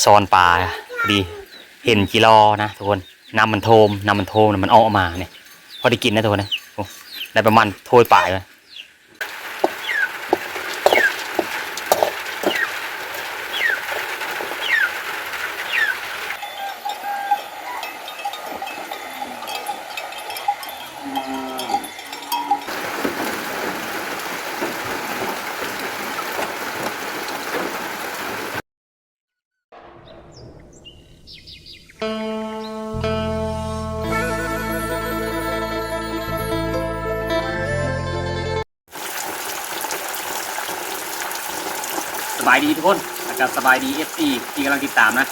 ຊ້ອນປາ ພໍດີເຫັນຈີລໍນະທຸກຄົນ. ນ້ຳມັນໂທມ ນ້ຳມັນໂທມ ນ້ຳມັນອອກມານີ້ ພໍໄດ້ກິນນະທຸກຄົນເອີຍ. ໂອ້ ໄດ້ປະມານຖ້ວຍປາຍ. ສະບາຍດີທຸກຄົນ ແລ້ວກໍສະບາຍດີເອັຟຊີທີ່ກຳລັງຕິດຕາມນະ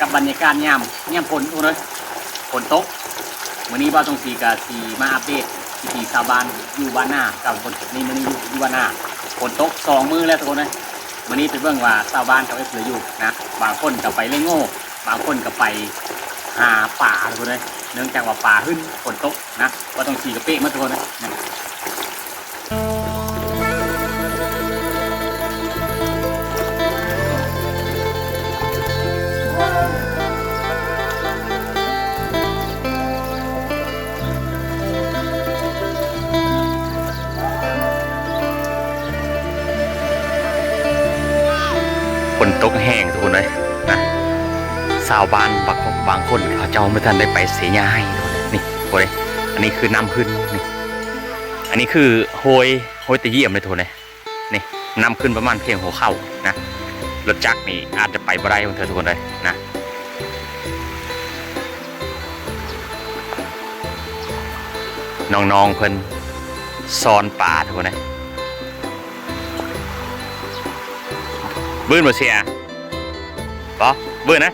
ກັບບັນຍາກາດຍາມ ຍາມຝົນພຸ້ນເດີ ຝົນຕົກ. ມື້ນີ້ບ່າວຕົງສີກໍຊິມາອັບເດດວິຖີຊາວບ້ານຢູ່ບ້ານນາກັບຄົນນີ້. ມື້ນີ້ຢູ່ ຢູ່ບ້ານນາ ຝົນຕົກສອງມື້ແລ້ວທຸກຄົນເອີຍ. ມື້ນີ້ໄປເບິ່ງວ່າຊາວບ້ານເຂົາເຮັດຫຍັງຢູ່ນະ ບາງຄົນກໍໄປເລງໂງ່ ບາງຄົນກໍໄປຫາປາທຸກຄົນເອີຍ. ເນື່ອງຈາກວ່າປາຂຶ້ນ ຝົນຕົກນະ ບ່າວຕົງສີກໍເປະໝົດທຸກຄົນເອີຍນະ. ຝົນຕົກແຮງທຸກຄົນເອີຍນະ ຊາວບ້ານບາງຄົນ ບາງຄົນເຂົາເຈົ້າບໍ່ທັນໄດ້ໄປເສຍຫຍ້າໃຫ້ທຸກຄົນເອີຍ. ນີ້ ໂອ້ຍ ອັນນີ້ຄືນ້ຳຂຶ້ນນີ້ ອັນນີ້ຄືໂຮຍ ໂຮຍຕະຢ້ຽມເລີຍທຸກຄົນເອີຍ. ນີ້ ນ້ຳຂຶ້ນປະມານພຽງຫົວເຂົ່ານະ ລົດຈັກນີ້ອາດຈະໄປບໍ່ໄດ້ບາງເທື່ອທຸກຄົນເອີຍນະ. ນ້ອງໆເພິ່ນຊ້ອນປາທຸກຄົນເອີຍ. ບືນບໍ່ເສຍ ບໍ່ ບືນນະ.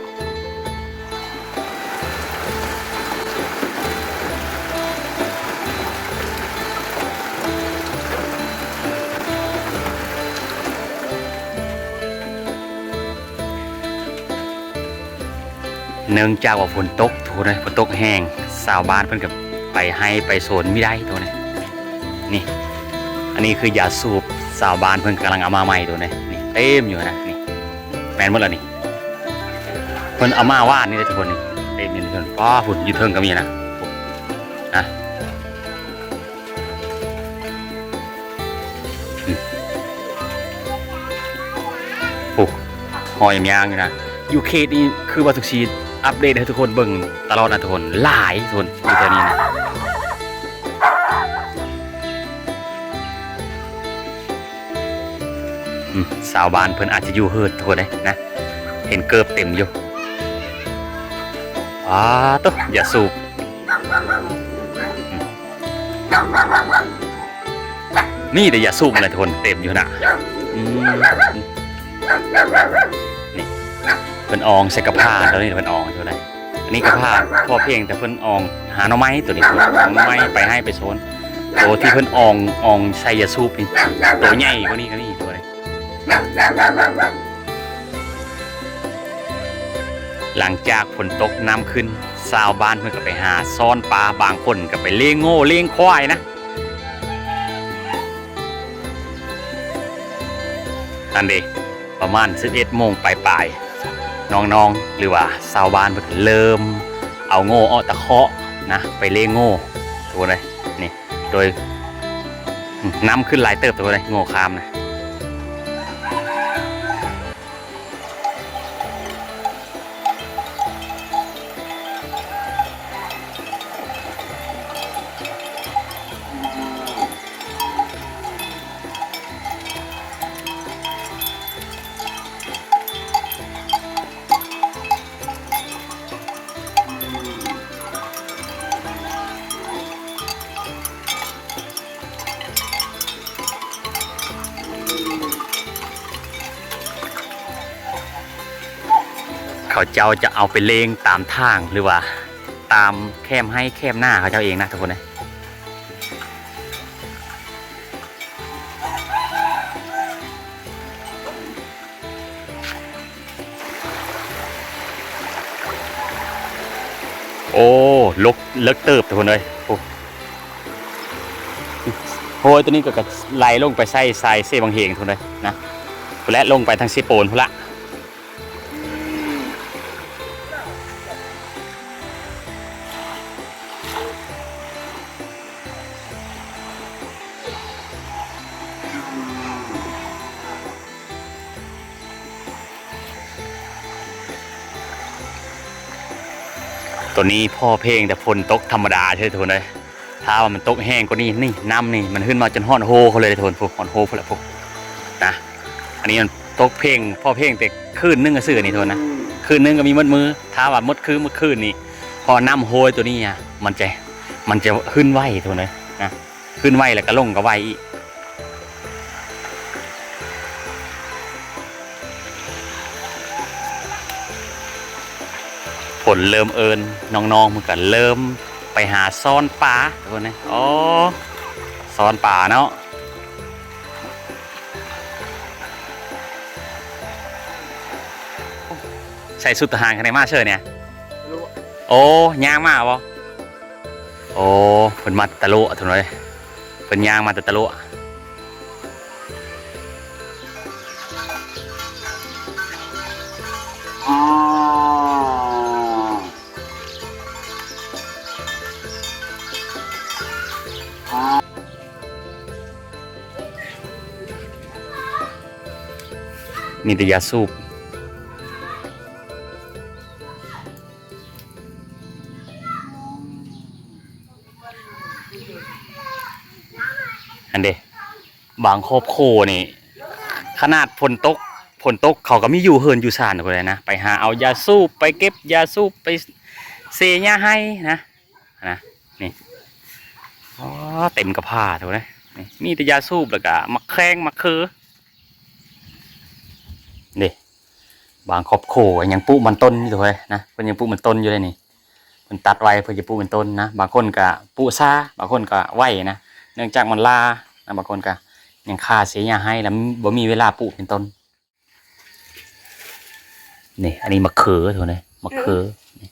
ເນື່ອງຈາກວ່າຝົນຕົກທຸກຄົນເອີຍ ຝົນຕົກແຮງ ຊາວບ້ານເພິ່ນກໍໄປໄຮ່ໄປສວນບໍ່ໄດ້ທຸກຄົນເອີຍ. ນີ້ ອັນນີ້ຄືຢາສູບ ຊາວບ້ານເພິ່ນກຳລັງເອົາມາໃໝ່ທຸກຄົນເອີຍ. ນີ້ເຕັມຢູ່ນະ ນີ້ ແມ່ນໝົດແລ້ວນີ້ ເພິ່ນເອົາມາວານນີ້ເດ້ທຸກຄົນ. ນີ້ເຕັມຢູ່ນີ້ທຸກຄົນ ປ້າ ພຸ້ນຢູ່ເທິງກໍມີນະ ນະ. ໂອ້ ຮອຍຍາວຢູ່ນະ ຢູ່ເຂດນີ້ຄືວ່າທຸກຊີອັບເດດໃຫ້ທຸກຄົນເບິ່ງຕະຫຼອດນະທຸກຄົນ ຫຼາຍຄົນຢູ່ແຖວນີ້ນະ. ອືມ ຊາວບ້ານເພິ່ນອາດຈະຢູ່ເຫີດໂທດເດ້ນະ ເຫັນເກີບເຕັມຢູ່. ອ້າ ໂຕ ຢາສູບ ອືມ ມີແຕ່ຢາສູບຫັ້ນແຫຼະທຸກຄົນ ເຕັມຢູ່ຫັ້ນນະ. ອືມ ນີ້ ເພິ່ນອອງໃສ່ກະພ້າ ຕອນນີ້ເພິ່ນອອງຢູ່ໃດ. ອັນນີ້ກໍພາ ພໍພຽງແຕ່ເພິ່ນອອງຫາໜໍ່ໄມ້ຕົວນີ້ ເພິ່ນອອງໜໍ່ໄມ້ໄປໄຮ່ໄປສວນ. ໂຕທີ່ເພິ່ນອອງ ອອງໃສ່ຢາສູບນີ້ ໂຕໃຫຍ່ກວ່ານີ້ກໍມີຕົວນີ້. ຫຼັງຈາກຝົນຕົກນ້ຳຂຶ້ນ ຊາວບ້ານເພິ່ນກໍໄປຫາຊ້ອນປາ ບາງຄົນກໍໄປລ້ຽງງົວລ້ຽງຄວາຍນະ. ອັນເດ ປະມານສິບເອັດໂມງປາຍໆ ນ້ອງໆ ຫຼືວ່າຊາວບ້ານເພິ່ນເລີ່ມເອົາໂງ່ອອກຕາເຄາະນະ ໄປເລ້ງໂງ່ ທຸກຄົນເອີຍ. ນີ້ ໂດຍ ອືມ ນ້ຳຂຶ້ນຫຼາຍເຕີບ ທຸກຄົນເອີຍ ໂງ່ຄາມນະ. ເຂົາເຈົ້າຈະເອົາໄປເລ້ງຕາມທາງ ຫຼືວ່າຕາມແຄມໄຮ່ແຄມນາເຂົາເຈົ້າເອງນະ ທຸກຄົນເອີຍ. ໂອ້ ລົກ ເລິກເຕີບ ທຸກຄົນເອີຍ. ໂອ້ ໂຮຍ ຕົວນີ້ກໍ ກໍໄຫຼລົງໄປໃສ່ຊາຍເຊບັງເຫງ ທຸກຄົນເອີຍນະ ພຸ້ນແຫຼະ ລົງໄປທາງເຊໂປນພຸ້ນລະ. ຕອນນີ້ພໍເພງແຕ່ຝົນຕົກທຳມະດາເທື່ອ ທຸກຄົນເອີຍ. ຖ້າວ່າມັນຕົກແຮງກວ່ານີ້ ນີ້ ນ້ຳນີ້ມັນຂຶ້ນມາຈົນຮອດໂຮເຂົາເລີຍ ທຸກຄົນ. ພຸ້ນ ຮອດໂຮພຸ້ນລະ ພຸ້ນນະ. ອັນນີ້ມັນຕົກເພງ ພໍເພງແຕ່ຄືນໜຶ່ງຊື່ໆ ນີ້ ທຸກຄົນນະ. ຄືນໜຶ່ງກໍມີໝົດມື້. ຖ້າວ່າໝົດຄືນ ໝົດຄືນນີ້ ເພາະນ້ຳໂຮໂຕນີ້ອະ ມັນຈະ ມັນຈະຂຶ້ນໄວ ທຸກຄົນເອີຍນະ. ຂຶ້ນໄວ ແລ້ວກໍລົງກໍໄວອີກ. ຝົນເລີ່ມເອີ້ນ ນ້ອງໆ ເພິ່ນກໍເລີ່ມໄປຫາຊ້ອນປາ ທຸກຄົນເອີຍ. ອໍ ຊ້ອນປາເນາະ. ໃສ່ຊຸດທະຫານຂະໜາດມາເຊີຍນີ້. ໂອ້ ຍ່າງມາບໍ່? ໂອ້ ເພິ່ນມາແຕ່ຕະຫຼວະ ທຸກຄົນເອີຍ. ເພິ່ນຍ່າງມາແຕ່ຕະຫຼວະ. ມີແຕ່ຢາສູບ. ອັນເດ ບາງຄອບຄົວນີ້ ຂະໜາດຝົນຕົກ ຝົນຕົກເຂົາກໍມີຢູ່ເຮືອນຢູ່ຊານພຸ້ນແຫຼະນະ. ໄປຫາເອົາຢາສູບ ໄປເກັບຢາສູບ ໄປເສຫຍ້າໄຮ່ນະ. ນະ ນີ້ ອໍ ເຕັມກະພ້າ ທຸກຄົນເອີຍ. ນີ້ ມີແຕ່ຢາສູບ ແລ້ວກະໝາກແຂ້ງ ໝາກເຂີ ເດ້. ບາງຄອບຄົວຍັງປູກມັນຕົ້ນຢູ່ ທຸກຄົນເອີຍນະ. ເພິ່ນຍັງປູກມັນຕົ້ນຢູ່ເດ້ນີ້. ເພິ່ນຕັດໄວ້ ເພິ່ນຈະປູກມັນຕົ້ນນະ. ບາງຄົນກະປູກຊ້າ ບາງຄົນກະໄວນະ. ເນື່ອງຈາກມັນຫຼ້ານະ. ບາງຄົນກະຍັງຄາເສຫຍ້າໄຮ່ ແລ້ວບໍ່ມີເວລາປູກມັນຕົ້ນ. ນີ້ ອັນນີ້ໝາກເຂີ ທຸກຄົນເອີຍ ໝາກເຂີ. ນີ້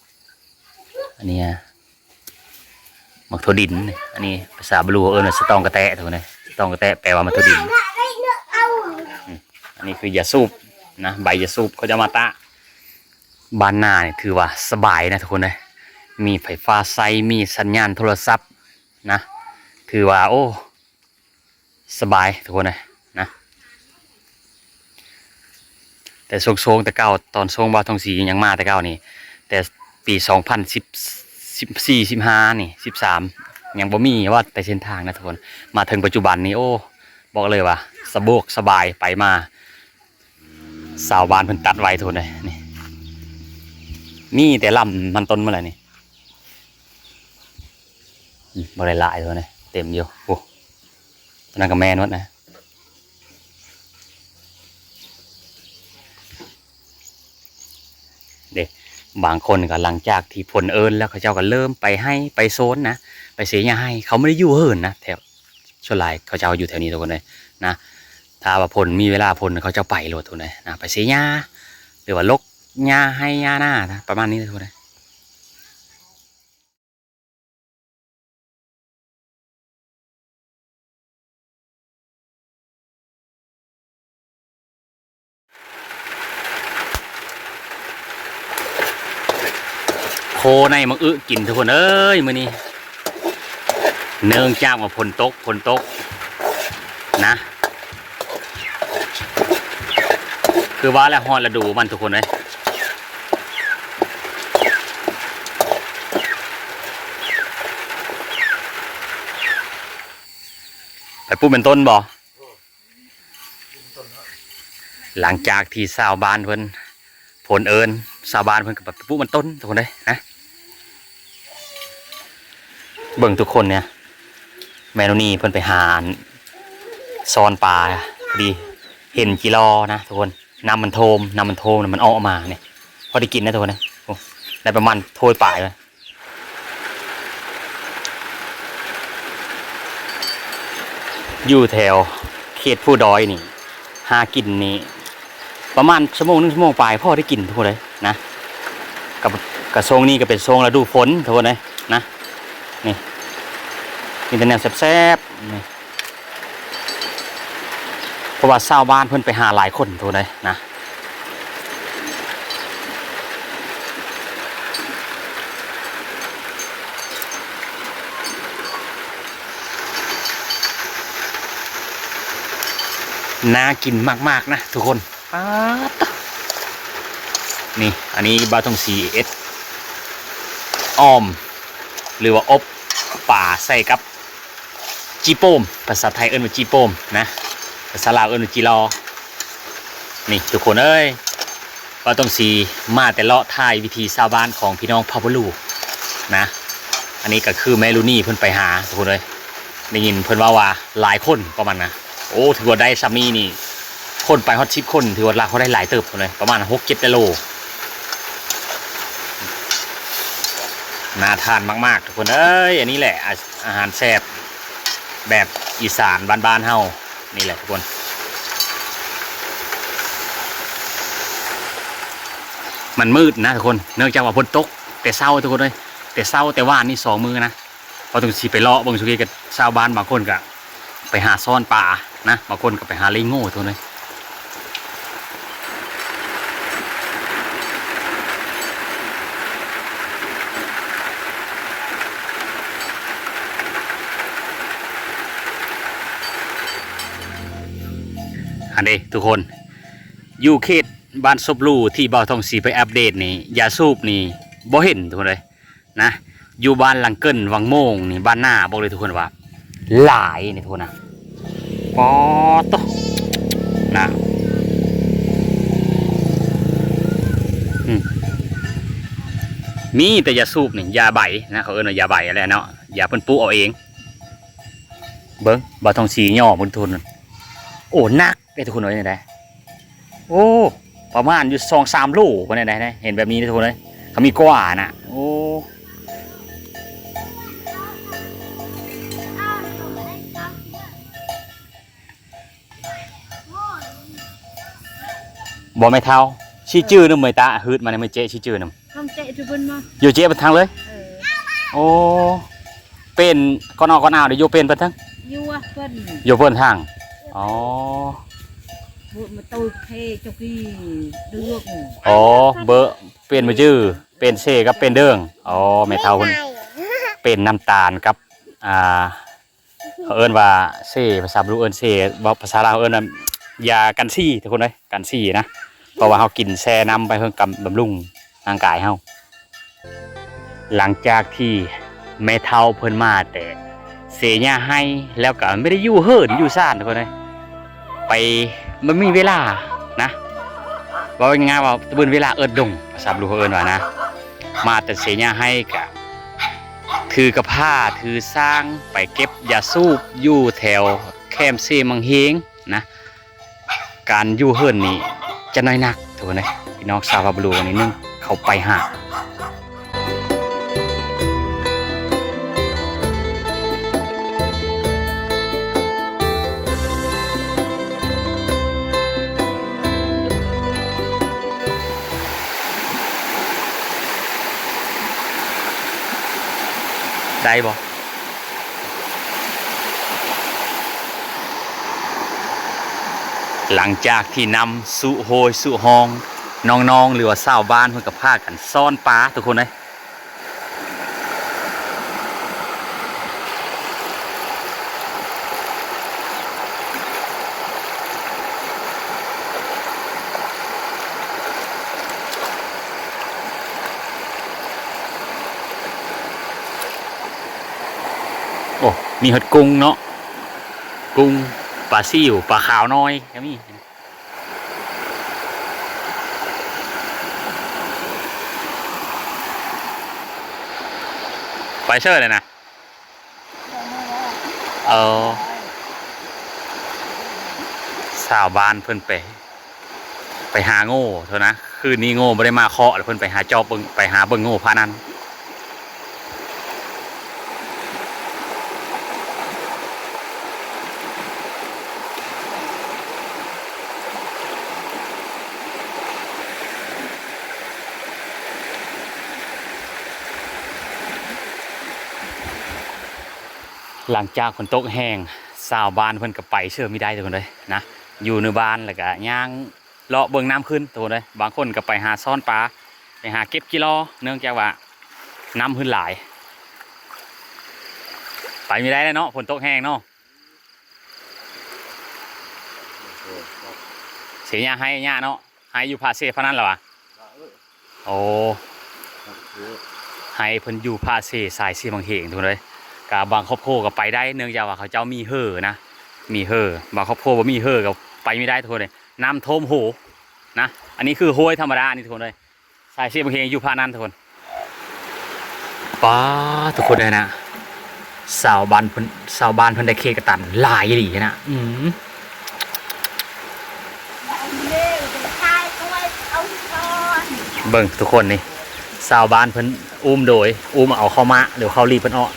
ອັນນີ້ ອາ ໝາກຖົ່ວດິນ. ນີ້ ອັນນີ້ພາສາບາລູເອີ້ນວ່າສະຕອງກະແຕະ ທຸກຄົນເອີຍ. ສະຕອງກະແຕະ ແປວ່າໝາກຖົ່ວດິນ. ນີ້ ອັນນີ້ຄືຢາສູບນະ ໃບຢາສູບ ເຂົາຈະເອົາມາຕາກ. ບ້ານນານີ້ຖືວ່າສະບາຍນະ ທຸກຄົນເອີຍ. ມີໄຟຟ້າໃຊ້ ມີສັນຍານໂທລະສັບນະ. ຖືວ່າ ໂອ້ ສະບາຍ ທຸກຄົນເອີຍນະ. ແຕ່ຊ່ວງໆ ແຕ່ເກົ່າ ຕອນຊ່ວງບ່າວທອງສີຍັງມາແຕ່ເກົ່ານີ້ ແຕ່ປີສອງພັນສິບສີ່ ສິບຫ້ານີ້ ສິບສາມ ຍັງບໍ່ມີວ່າແຕ່ເສັ້ນທາງນະ ທຸກຄົນ. ມາເຖິງປັດຈຸບັນນີ້ ໂອ້ ບອກເລີຍວ່າສະດວກສະບາຍ ໄປມາ. ຊາວບ້ານເພິ່ນຕັດໄວ້ ທຸກຄົນເອີຍ. ນີ້ ມີແຕ່ລຳມັນຕົ້ນໝົດແລ້ວນີ້. ອືມ ບໍ່ໄດ້ຫຼາຍ ທຸກຄົນເອີຍ ເຕັມຢູ່. ໂອ້ ຕົວນັ້ນກໍແມ່ນໝົດນະ ເດ້. ບາງຄົນກໍຫຼັງຈາກທີ່ຝົນເອີ້ນແລ້ວ ເຂົາເຈົ້າກໍເລີ່ມໄປໄຮ່ໄປສວນນະ ໄປເສຫຍ້າໄຮ່. ເຂົາບໍ່ໄດ້ຢູ່ເຮືອນນະ ແຖວ ສ່ວນຫຼາຍເຂົາເຈົ້າຢູ່ແຖວນີ້ ທຸກຄົນເອີຍນະ. ຖ້າວ່າຝົນມີເວລາຝົນ ເຂົາເຈົ້າໄປໂລດ ທຸກຄົນເອີຍນະ ໄປເສຫຍ້າ ຫຼືວ່າລົກຫຍ້າໄຮ່ຫຍ້ານານະ ປະມານນີ້ ທຸກຄົນເອີຍ. ໂຄໃນໝາກອຶກິນ ທຸກຄົນເອີຍ ມື້ນີ້ ເນື່ອງຈາກວ່າຝົນຕົກ ຝົນຕົກນະ. ຄືວ່າແລ້ວ ຮອດລະດູມັນ ທຸກຄົນເອີຍ. ໄປປູກມັນຕົ້ນບໍ່? ຫຼັງຈາກທີ່ຊາວບ້ານເພິ່ນ ຝົນເອີ້ນ ຊາວບ້ານເພິ່ນກໍໄປປູກມັນຕົ້ນ ທຸກຄົນເອີຍນະ. ເບິ່ງ ທຸກຄົນ ນີ້ ແມ່ນວນນີ້ເພິ່ນໄປຫາ ຊ້ອນປາ ພໍດີເຫັນຈີລໍນະ ທຸກຄົນ. ນ້ຳມັນໂທມ ນ້ຳມັນໂທມ ມັນອອກມານີ້ ພໍໄດ້ກິນນະ ທຸກຄົນເອີຍ. ໂອ້ ໄດ້ປະມານຖ້ວຍປາຍ. ຢູ່ແຖວເຂດພູດອຍນີ້ ຫາກິນນີ້ປະມານຊົ່ວໂມງໜຶ່ງ ຊົ່ວໂມງປາຍ ພໍໄດ້ກິນ ທຸກຄົນເອີຍນະ. ກະ ກະຊ່ວງນີ້ກະເປັນຊ່ວງລະດູຝົນ ທຸກຄົນເອີຍນະ. ນີ້ ມີແຕ່ແນວແຊບໆ ນີ້. ເພາະວ່າຊາວບ້ານເພິ່ນໄປຫາຫຼາຍຄົນ ທຸກຄົນເອີຍນະ. ໜ້າກິນມາກໆ ນະ ທຸກຄົນ. ປາດ ນີ້ ອັນນີ້ບ່າວທອງສີເອັດ ອ່ອມ ຫຼືວ່າອົບປາໃສ່ກັບຈີ່ໂປ່ມ, ພາສາໄທເອີ້ນວ່າຈີ່ໂປ່ມນະ, ພາສາລາວເອີ້ນວ່າຈີ່ລໍ. ນີ້ທຸກຄົນເອີຍ, ບ່າວຕ້ອງສີມາແຕ່ເລາະຖ່າຍວິຖີຊາວບ້ານຂອງພີ່ນ້ອງເຜົ່າບະລູນະ. ອັນນີ້ກໍຄືແມ່ລຸນີເພິ່ນໄປຫາ ທຸກຄົນເອີຍ, ໄດ້ຍິນເພິ່ນເວົ້າວ່າຫຼາຍຄົນປະມານນະ. ໂອ້ ຖືວ່າໄດ້ຊ່ຳນີ້ນີ້ ຄົນໄປຮອດສິບຄົນ ຖືວ່າລາວເຂົາໄດ້ຫຼາຍເຕີບເລີຍ, ປະມານຫົກເຈັດກິໂລ. ໜ້າທານມາກໆ ທຸກຄົນເອີຍ. ອັນນີ້ແຫຼະ ອາ ອາຫານແຊບແບບອີສານບ້ານໆເຮົານີ້ແຫຼະທຸກຄົນ. ມັນມືດນະທຸກຄົນ, ເນື່ອງຈາກວ່າຝົນຕົກແຕ່ເຊົ້າ ທຸກຄົນເອີຍ, ແຕ່ເຊົ້າແຕ່ວານນີ້ສອງມື້ນະ. ເຮົາຕ້ອງຊິໄປເລາະເບິ່ງສຸກີກັບຊາວບ້ານບາງຄົນກະໄປຫາຊ້ອນປານະ, ບາງຄົນກະໄປຫາເລໂງ່ໂຕໜຶ່ງ. ອັນເດທຸກຄົນ, ຢູ່ເຂດບ້ານສົບຫຼູທີ່ບ່າວທອງສີໄປອັບເດດນີ້ ຢາສູບນີ້ບໍ່ເຫັນທຸກຄົນເອີຍ. ນະ, ຢູ່ບ້ານຫຼັງເກີນວັງໂມງນີ້ ບ້ານນາ ບອກເລີຍທຸກຄົນວ່າຫຼາຍນີ້ທຸກຄົນນະ. ປາດໂທ້ ນະ ອືມ ມີແຕ່ຢາສູບນີ້ ຢາໃບນະ, ເຂົາເອີ້ນວ່າຢາໃບຫັ້ນແຫຼະເນາະ, ຢາເພິ່ນປູກເອົາເອງ. ເບິ່ງ ບ່າວທອງສີຫຍໍ້ເບິ່ງທຸກຄົນ, ໂອ້ ໜັກ ເດ້ທຸກຄົນເອີຍ ນີ້ໄດ໋. ໂອ້ ປະມານຢູ່ສອງສາມໂລພຸ້ນນະ, ໄດ້ ໄດ້ ເຫັນແບບນີ້ເດ້ທຸກຄົນເອີຍ, ຄັນມີກວ່ານະ. ໂອ້ ບໍ່ແມ່ເຖົ້າ ຊິຈື່ນຳ ເມຍຕາ ຮືດມາໃນ ເມຍເຈະ ຊິຈື່ນຳ. ຂອງເຈະຈຸເພິ່ນມາ ຢູ່ເຈະເພິ່ນທາງເລີຍ. ເອີ ໂອ້ ເປັນກ່ອນອອກກ່ອນອາວ ຢູ່ເປັນເພິ່ນທາງ ຢູ່ເພິ່ນ ຢູ່ເພິ່ນທາງ. ອໍ ເບີມາໂຕເຄເຈົ້າກີເດືອກ. ອໍ ເບີ ເປັນມາຈື່ ເປັນເຊກັບເປັນເດີງ. ອໍ ແມ່ເຖົ້າເພິ່ນເປັນນ້ຳຕານກັບ ອ່າ ເຂົາເອີ້ນວ່າເຊ ພາສາບະລຸເອີ້ນເຊ, ເວົ້າພາສາລາວເຮົາເອີ້ນວ່າຢາກັນສີ ທຸກຄົນເອີຍ, ກັນສີນະ, ເພາະວ່າເຮົາກິນແຊ່ນ້ຳໄປເພິ່ນກຳ ບຳລຸງຮ່າງກາຍເຮົາ. ຫຼັງຈາກທີ່ແມ່ເຖົ້າເພິ່ນມາແຕ່ເສຍຫຍ້າໄຮ່ ແລ້ວກໍບໍ່ໄດ້ຢູ່ເຮືອນຢູ່ຊານ ທຸກຄົນເອີຍ, ໄປ ບໍ່ມີເວລານະ, ເວົ້າງ່າຍໆວ່າຕະບຶນເວລາເອິດດົງ ພາສາບະລຸເຂົາເອີ້ນວ່ານະ, ມາແຕ່ເສຍຫຍ້າໄຮ່ກະ ຖືກະພ້າຖືຊ້າງໄປເກັບຢາສູບຢູ່ແຖວແຄມເຊມັງເຮງນະ. ການຢູ່ເຮືອນນີ້ຈະໜ້ອຍໜັກ ທຸກຄົນເອີຍ. ພີ່ນ້ອງຊາວເຜົ່າບະລູນີ້ໜຶ່ງເຂົ້າໄປຫາ ໄດ້ບໍ່? ຫຼັງຈາກທີ່ນ້ຳຊຸໂຮຍຊຸຮອງ ນ້ອງໆ ຫຼືວ່າຊາວບ້ານເພິ່ນກໍພາກັນຊ້ອນປາ ທຸກຄົນເອີຍ. ໂອ້ ມີຮອດກຸ້ງເນາະ, ກຸ້ງ, ປາຊິວ, ປາຂາວນ້ອຍກໍມີ. ໄປເຊີເລີຍນະ. ເອີ ຊາວບ້ານເພິ່ນໄປ ໄປຫາໂງ່ເທົ່ານັ້ນ. ຄືນນີ້ໂງ່ບໍ່ໄດ້ມາເຄາະ ແລ້ວເພິ່ນໄປຫາຈອບເບິ່ງ ໄປຫາເບິ່ງໂງ່ພະນັ້ນ. ຫຼັງຈາກຝົນຕົກແຮງ ຊາວບ້ານເພິ່ນກໍໄປເຊີບໍ່ໄດ້ ທຸກຄົນເອີຍນະ, ຢູ່ໃນບ້ານ ແລ້ວກໍຍ່າງເລາະເບິ່ງນ້ຳຂຶ້ນ ທຸກຄົນເອີຍ. ບາງຄົນກໍໄປຫາຊ້ອນປາ ໄປຫາເກັບຈີ່ລໍ ເນື່ອງຈາກວ່ານ້ຳຂຶ້ນຫຼາຍ ໄປບໍ່ໄດ້ແລ້ວເນາະ ຝົນຕົກແຮງເນາະ. ເສຍຫຍ້າໄຮ່ຫຍ້າເນາະ, ໄຮ່ຢູ່ພາເຊພະນັ້ນລະຫວາ? ໂອ້ ໂອ້ ໄຮ່ເພິ່ນຢູ່ພາເຊ ສາຍເຊບັ້ງເຮງ ທຸກຄົນເອີຍ. ກະບາງຄອບຄົວກໍໄປໄດ້ ເນື່ອງຈາກວ່າເຂົາເຈົ້າມີເຮີນະ ມີເຮີ. ບາງຄອບຄົວບໍ່ມີເຮີກໍໄປບໍ່ໄດ້ ທຸກຄົນເອີຍ ນ້ຳຖ້ວມໂຮນະ. ອັນນີ້ຄືຫ້ວຍທຳມະດານີ້ ທຸກຄົນເອີຍ. ສາຍເຊບັ້ງເຮງຢູ່ພານັ້ນ ທຸກຄົນ. ປາດ ທຸກຄົນເອີຍນະ ຊາວບ້ານເພິ່ນ ຊາວບ້ານເພິ່ນໄດ້ເຂດກະຕັນຫຼາຍອີ່ຫຼີນະ. ອືມ ເບິ່ງທຸກຄົນນີ້ ຊາວບ້ານເພິ່ນອຸ້ມໂດຍ ອຸ້ມເອົາເຂົ້າໝາກ ຫຼືເຂົ້າລີບເພິ່ນອອກ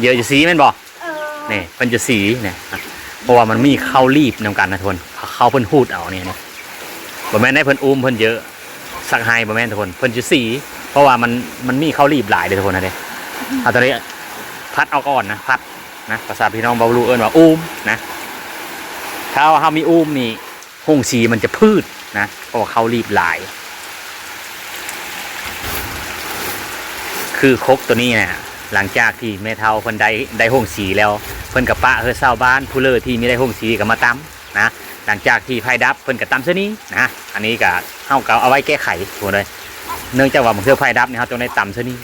ເຍອະຢູ່ຊີ້ແມ່ນບໍ່? ເອີ ນີ້ເພິ່ນຈະສີນີ້ ເພາະວ່າມັນມີເຂົ້າລີບນຳກັນນະທຸກຄົນ. ເຂົ້າເພິ່ນຮູດເອົານີ້ ນີ້ ບໍ່ແມ່ນໃຫ້ເພິ່ນອຸ້ມເພິ່ນເຍອະ ສັກໄຮ່ ບໍ່ແມ່ນທຸກຄົນ. ເພິ່ນຈະສີ ເພາະວ່າມັນ ມັນມີເຂົ້າລີບຫຼາຍເດ້ທຸກຄົນນະເດ້. ເຮົາຕ້ອງໄດ້ພັດເອົາກ່ອນນະ ພັດນະ ພາສາພີ່ນ້ອງເວົ້າບໍ່ຮູ້ ເອີ້ນວ່າອູ້ມນະ. ຖ້າວ່າເຮົາມີອູ້ມນີ້ ໂຮງສີມັນຈະພືດນະ ເພາະວ່າເຂົ້າລີບຫຼາຍ. ຄືຄົກໂຕນີ້ນະ ຫຼັງຈາກທີ່ແມ່ເຖົ້າເພິ່ນໄດ້ ໄດ້ໂຮງສີແລ້ວ ເພິ່ນກໍປະໃຫ້ຊາວບ້ານຜູ້ເລີທີ່ມີໄດ້ໂຮງສີກໍມາຕຳນະ. ຫຼັງຈາກທີ່ໄຟດັບ ເພິ່ນກໍຕຳໃສ່ນີ້ນະ. ອັນນີ້ກໍ ເຮົາກໍເອົາໄວ້ແກ້ໄຂ ທຸກຄົນເອີຍ. ເນື່ອງຈາກວ່າບາງເທື່ອໄຟດັບນີ້ ເຮົາຕ້ອງໄດ້ຕຳໃສ່ນີ້